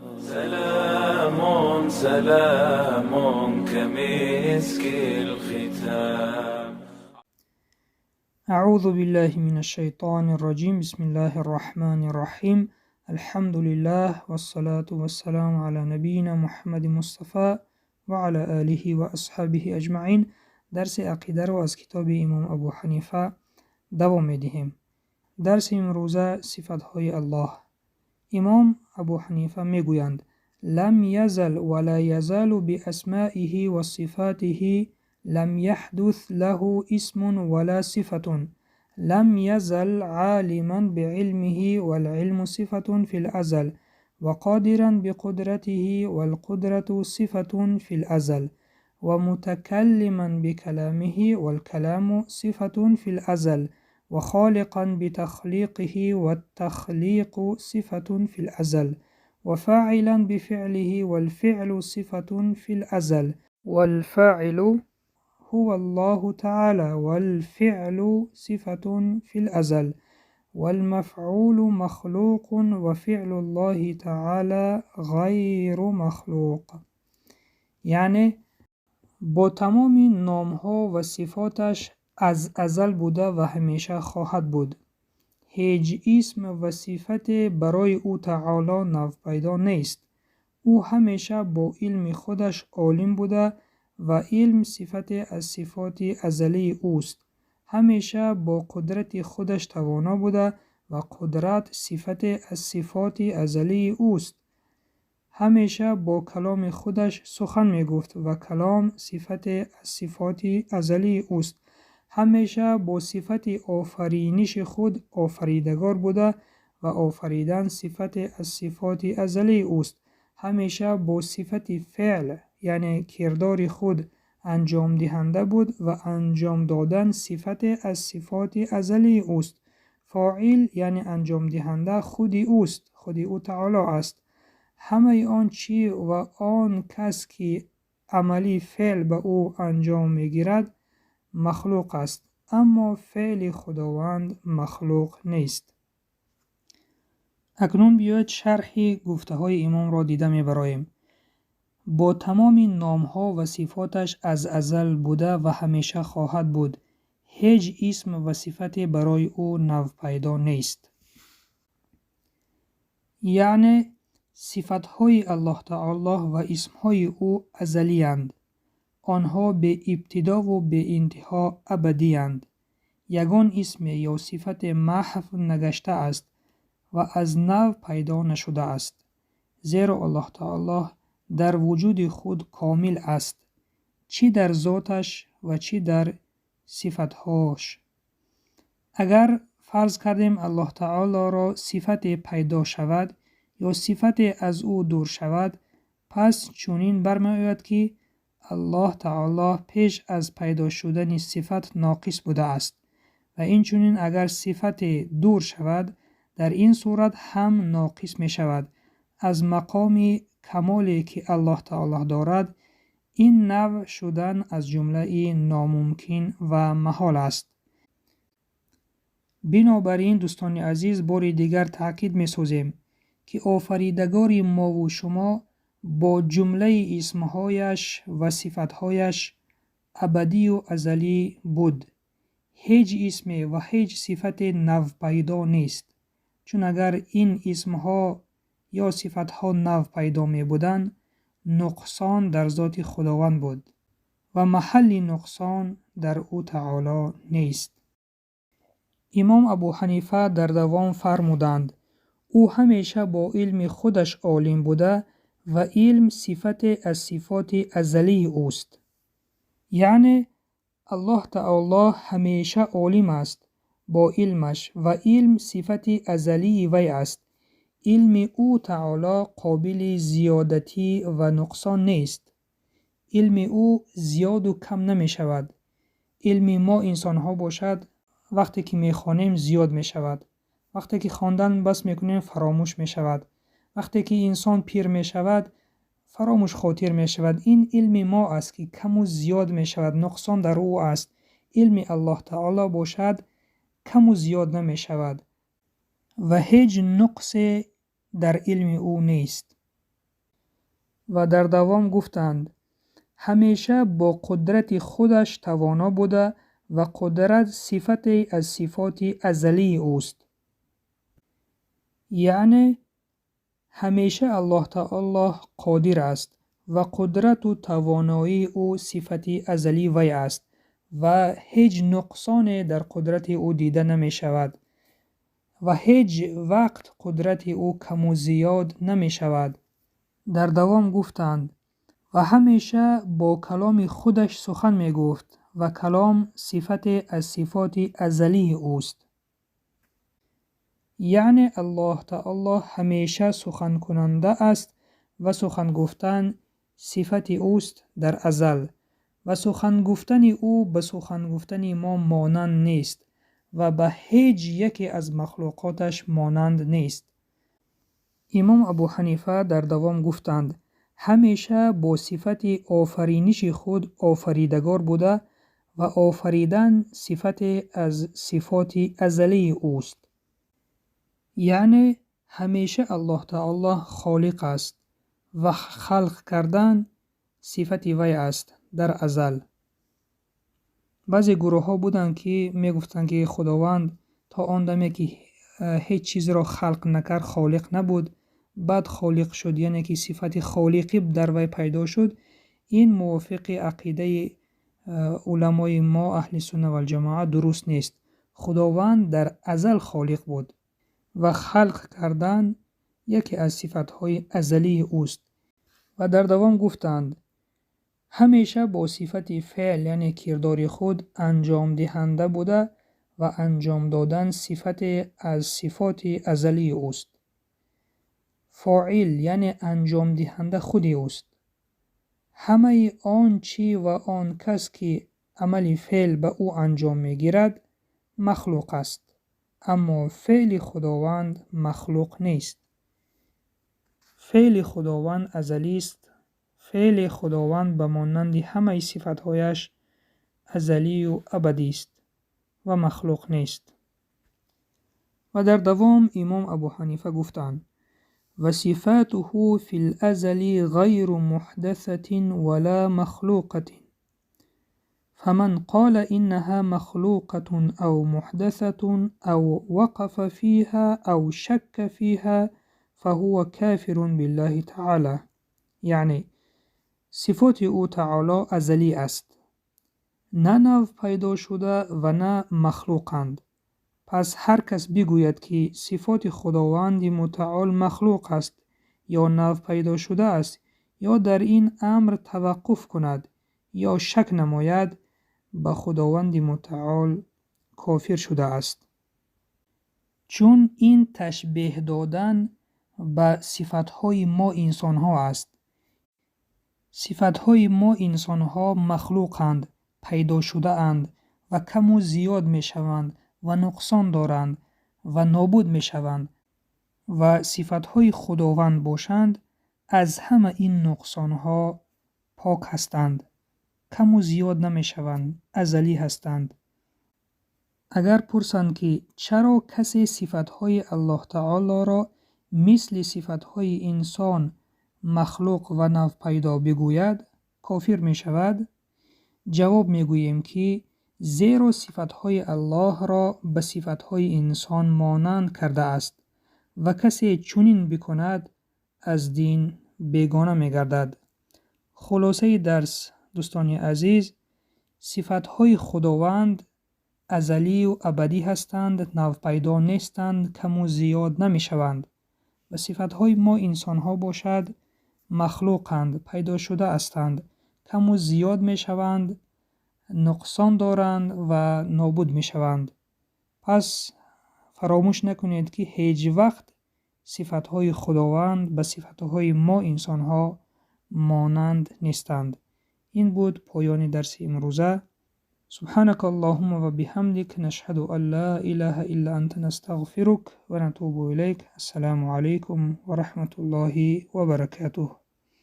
سلام سلام كمسك الختام. أعوذ بالله من الشيطان الرجيم. بسم الله الرحمن الرحيم. الحمد لله والصلاة والسلام على نبينا محمد مصطفى وعلى آله وأصحابه أجمعين. Дарси ақидаро аз китоби имом Абу Ҳанифа давом медиҳем. Дарси имрӯза: сифатҳои Аллоҳ. Имом Абу Ҳанифа мегӯянд: لم يزل ولا يزال بأسمائه وصفاته، لم يحدث له اسم ولا صفة، لم يزل عالما بعلمه والعلم صفة في الأزل، وقادرا بقدرته والقدرة صفة في الأزل، ومتكلما بكلامه والكلام صفة في الأزل، وخالقا بتخليقه والتخليق صفة في الأزل، وفاعلا بفعله والفعل صفة في الأزل، والفاعل هو الله تعالى والفعل صفة في الأزل، والمفعول مخلوق وفعل الله تعالى غير مخلوق. Яъне бо тамоми номҳо ва сифоташ аз азал буда ва ҳамеша хоҳад буд. Ҳеҷ исм ва сифате барои ӯ таоло навпайдо нест. Ӯ ҳамеша бо илми худаш олим буда ва илм сифате аз сифоти азалии ӯст. Ҳамеша бо қудрати худаш тавоно буда ва қудрат сифате аз сифоти азалии ӯст. Ҳамеша бо каломи худаш сухан мегуфт ва калом сифате аз сифоти азалии ӯст. Ҳамеша бо сифати офариниши худ офаридагор буда ва офаридан сифате аз сифоти азалии ӯст. Ҳамеша бо сифати феъл, яъне кирдори худ, анҷомдиҳанда буд ва анҷом додан сифате аз сифоти азалии ӯст. Фоил, яъне анҷомдиҳанда, худи ӯст, худи ӯ таоло аст. Ҳамаи он чӣ ва он кас, ки амали феъл ба ӯ анҷом мегирад, махлуқ аст, аммо феъли Худованд махлуқ нест. Акнун биёед, шарҳи гуфтаҳои имомро дида мебароем. Бо тамоми номҳо ва сифоташ аз азал буда ва ҳамеша хоҳад буд. Ҳеҷ исм ва сифате барои ӯ навпайдо нест. Яъне сифатҳои Аллоҳ таоло ва исмҳои ӯ азалиянд. Онҳо беибтидову беинтиҳо абадиянд. Ягон исме ё сифате маҳв нагаштааст ва аз нав пайдо нашудааст, зеро Аллоҳ таоло дар вуҷуди худ комил аст, чӣ дар зоташ ва чӣ дар сифатҳош. Агар фарз кардем, Аллоҳ таолоро сифате пайдо шавад ё сифате аз ӯ дур шавад, пас чунин бармеояд, ки Аллоҳ таоло пеш аз пайдо шудани сифат ноқис будааст. Ва инчунин, агар сифате дур шавад, дар ин сурат ҳам ноқис мешавад. Аз мақоми камоле, ки Аллоҳ таоло дорад, ин навъ шудан аз ҷумлаи номумкин ва маҳол аст. Бинобар ин, дӯстони азиз, бори дигар таъкид месозем, ки офаридагори мову шумо бо ҷумлаи исмҳояш ва сифатҳояш абадию азалӣ буд. Ҳеҷ исме ва ҳеҷ сифате навпайдо нест, чун агар ин исмҳо ё сифатҳо нав пайдо мебуданд, нуқсон дар зоти Худованд буд ва маҳалли нуқсон дар ӯ таоло нест. Имом Абу Ҳанифа дар давом фармуданд: ӯ ҳамеша бо илми худаш олим буда ва илм сифате аз сифоти азалии ӯст. Яъне Аллоҳ таоло ҳамеша олим аст бо илмаш ва илм сифати азалии вай аст. Илми ӯ таоло қобили зиёдатӣ ва нуқсон нест. Илми ӯ зиёду кам намешавад. Илми мо инсонҳо бошад, вақте ки мехонем, зиёд мешавад, вақте ки хондан бас мекунем, фаромӯш мешавад, вақте ки инсон пир мешавад, фаромӯшхотир мешавад. Ин илми мо аст, ки каму зиёд мешавад, нуқсон дар ӯ аст. Илми Аллоҳ таоло бошад, каму зиёд намешавад ва ҳеҷ нуқсе дар илми ӯ нест. Ва дар давом гуфтанд: ҳамеша бо қудрати худаш тавоно буда ва қудрат сифате аз сифоти азалии ӯст. Яъне ҳамеша Аллоҳ таоло қодир аст ва қудрату тавоноии ӯ сифати азалии вай аст ва ҳеҷ нуқсоне дар қудрати ӯ дида намешавад ва ҳеҷ вақт қудрати ӯ каму зиёд намешавад. Дар давом гуфтанд: ва ҳамеша бо каломи худаш сухан мегуфт ва калом сифате аз сифоти азалии ӯст. Яъне Аллоҳ таоло ҳамеша суханкунанда аст ва сухан гуфтан сифати ӯст дар азал ва сухан гуфтани ӯ ба сухан гуфтани мо монанд нест ва ба ҳеҷ яке аз махлуқоташ монанд нест. Имом Абу Ҳанифа дар давом гуфтанд: ҳамеша бо сифати офариниши худ офаридагор буда ва офаридан сифате аз сифоти азалии ӯст. Яъне ҳамеша Аллоҳ таоло холиқ аст ва халқ кардан сифати вай аст дар азал. Баъзе гурӯҳҳо буданд, ки мегуфтанд, ки Худованд то он даме, ки ҳеҷ чизро халқ накард, холиқ набуд, баъд холиқ шуд, яъне ки сифати холиқӣ дар вай пайдо шуд. Ин мувофиқи ақидаи уламои мо аҳли сунна валҷамоа дуруст нест. Худованд дар азал холиқ буд ва халқ кардан яке аз сифатҳои азалии ӯст. Ва дар давом гуфтанд: ҳамеша бо сифати феъл, яъне кирдори худ анҷомдиҳанда буда ва анҷом додан сифате аз сифоти азалии ӯст. Фоил, яъне анҷомдиҳанда худи ӯст. Ҳамаи он чӣ ва он кас, ки амали феъл ба ӯ анҷом мегирад, махлуқ аст, аммо феъли Худованд махлуқ нест. Феъли Худованд азалист. Феъли Худованд ба монанди ҳамаи сифатҳояш азалию абадист ва махлуқ нест. Ва дар давом имом Абу Ҳанифа гуфтанд: ва сифатуҳу фил азали ғайру муҳдасатин ва ла махлуқатин фаман қола иннаҳа махлуқатун ав муҳдасатун ав вақафа фиҳа ав шакка фиҳа фаҳува кафирун биллаҳи таъала. Яъне сифоти ӯ таоло азалӣ аст, на нав пайдо шуда ва на махлуқанд. Пас ҳар кас бигӯяд, ки сифоти Худованди мутаол махлуқ аст ё нав пайдо шудааст, ё дар ин амр таваққуф кунад ё шак намояд, ба Худованди мутаол кофир шудааст. Чун ин ташбеҳ додан ба сифатҳои мо инсонҳо аст. Сифатҳои мо инсонҳо махлуқанд, пайдо шудаанд ва каму зиёд мешаванд ва нуқсон доранд ва нобуд мешаванд ва сифатҳои Худованд бошанд аз ҳама ин нуқсонҳо пок ҳастанд, каму зиёд намешаванд, азалӣ ҳастанд. Агар пурсанд, ки чаро касе сифатҳои Аллоҳ таолоро мисли сифатҳои инсон махлуқ ва навпайдо бигӯяд, кофир мешавад, ҷавоб мегӯем, ки зеро сифатҳои Аллоҳро ба сифатҳои инсон монанд кардааст ва касе чунин бикунад, аз дин бегона мегардад. Хулосаи дарс, дӯстони азиз, сифатҳои Худованд азалию абадӣ ҳастанд, навпайдо нестанд, каму зиёд намешаванд ва сифатҳои мо инсонҳо бошад махлуқанд, пайдо шуда ҳастанд, каму зиёд мешаванд, нуқсон доранд ва нобуд мешаванд. Пас фаромӯш накунед, ки ҳеҷ вақт сифатҳои Худованд ба сифатҳои мо инсонҳо монанд нестанд. Ин буд поёни дарси имрӯза. سبحانك اللهم وبحمدك نشهد أن لا إله إلا أنت نستغفرك ونتوب إليك. السلام عليكم ورحمة الله وبركاته.